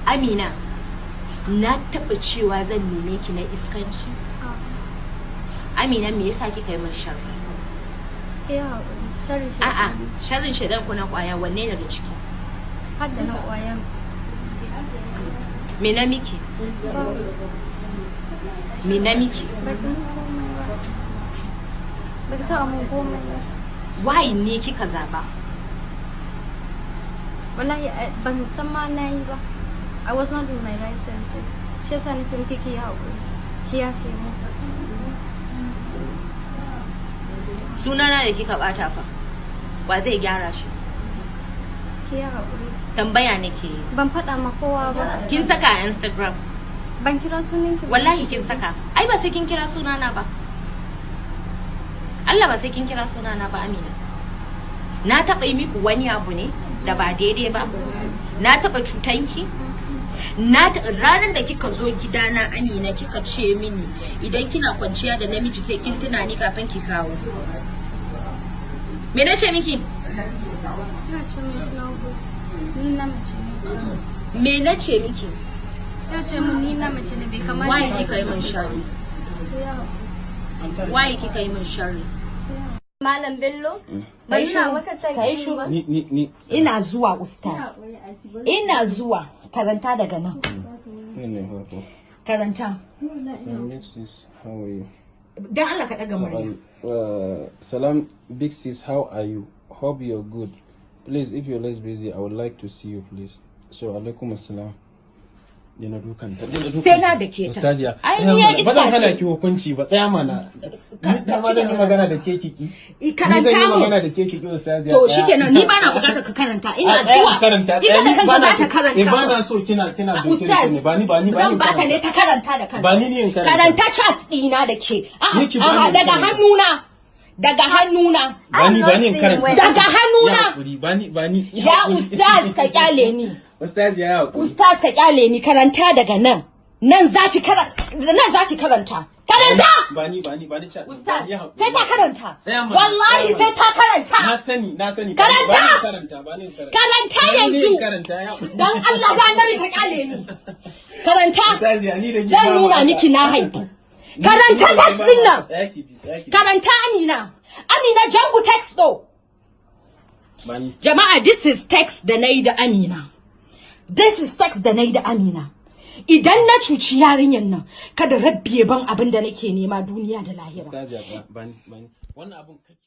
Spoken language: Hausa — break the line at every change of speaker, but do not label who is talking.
Amina, na taɓa cewa zan neme ki na iskanci? Amina, me yasa kika yi min sharri?
Ki haƙuri. Sharri shi.
A'a, sharrin shaidan ko na kwaya, wanne daga ciki?
Har da na ƙwayan.
Me na miki? Me na miki?
Baki mun komai ba. Baki taɓa mun komai ba.
Why ne kika zaba?
Wallahi ban san ma na yi ba. I was not in my right senses. Shi yasa nace miki ki yi haƙuri. Ki yafe mu.
Sunana da kika bata fa, wa zai gyara shi?
Ki yi haƙuri.
Tambaya nake yi.
Ban faɗa ma kowa ba.
Kin saka a Instagram.
Ban kira sunan ki ba.
Wallahi kin saka. Ai ba sai kin kira sunana ba. Allah, ba sai kin kira sunana ba, Amina. Na taɓa yi miki wani abu ne da ba daidai ba? Na taɓa cutanki? Na ranar da kika zo gidana, Amina, kika ce mini idan kina kwanciya da namiji sai kin tuna ni kafin ki kawo. Me na ce miki?
Ina ce min it's not good. Ni na mace ne.
Me na ce miki?
Ina ce mun ni na mace ne, bai kamata
Why
na
kika yi min sharri?
Ki yi haƙuri.
Why kika yi min sharri?
Malam Bello, ban nuna maka text ɗin ba.
Ni
Ina zuwa, ustaz. Ina zuwa. Karanta daga nan.
Ni ne farko.
Karanta.
Salam, big sis, how are you?
Dan Allah ka daga murya.
Salam, big sis, how are you? Hope you're good. Please, if you're less busy, I would like to see you, please. So, alaikum assalam. Dina dukan ta. Dina dukan.
Sai na dake ta.
Ustaziya.
Ai,
tsaya
ni ya
mana. Ba zan
iska
hana
ce.
ki hukunci ba, tsaya mana. Ni dama zan yi magana da ke kiki.
I
Ni
karanta
zan yi
mu.
magana da ke kiki, ustaziya.
To
tsaya.
shikenan, ni bana bukatar ka karanta. Ina
A, tsaya
zuwa.
in karanta.
Ita
Tsaya,
da
ni
kanta
bana
za ta
so.
karanta.
Eh, bana so kina doke
Ustaz,
ni. Ba ni
zan bata ne
karanta.
ta karanta da kanta.
Ba ni ne in karanta.
Karanta chat ɗina da ke. A'a,
Ni ki bani
a'a,
in
daga
karanta.
hannuna. Daga hannuna.
Ba ni in karanta.
Daga hannuna.
Ya hakuri, ba ni.
Ya ustaz, ka kyale ni.
Ustaz, ya hakuri.
Ustaz, ka kyale ni, karanta daga nan. Nan za ki karanta. Nan za ki karanta. Karanta!
Ba ni chat.
Ustaz,
Ya hakuri.
sai ta karanta.
Tsaya mana,
Wallahi
tsaya
sai
mana.
ta karanta.
Na sani.
Karanta!
Ba ni karanta, ba ni karanta.
Karanta
Ba ni
yanzu.
in karanta, ya hakuri.
Dan Allah da Annabi ka kyale ni. Karanta.
Ustaz, ya ni da ke
Zan
ba
nuna
mu
miki na haifu.
Ni
Karanta
da ke
text
ba
din
mu
nan.
Tsaya ki ji, tsaya ki ji.
Karanta, Amina. Amina, jangu text do.
Ba ni.
Jama'a, this is text da na yi da Amina. This is text da na yi da Amina. Idan na cuci yarinyar nan, kada Rabbi ya ban abin da nake nema duniya da lahira.
Ustaz, ya tsaya. Ba ni, ba ni. Wannan abun kake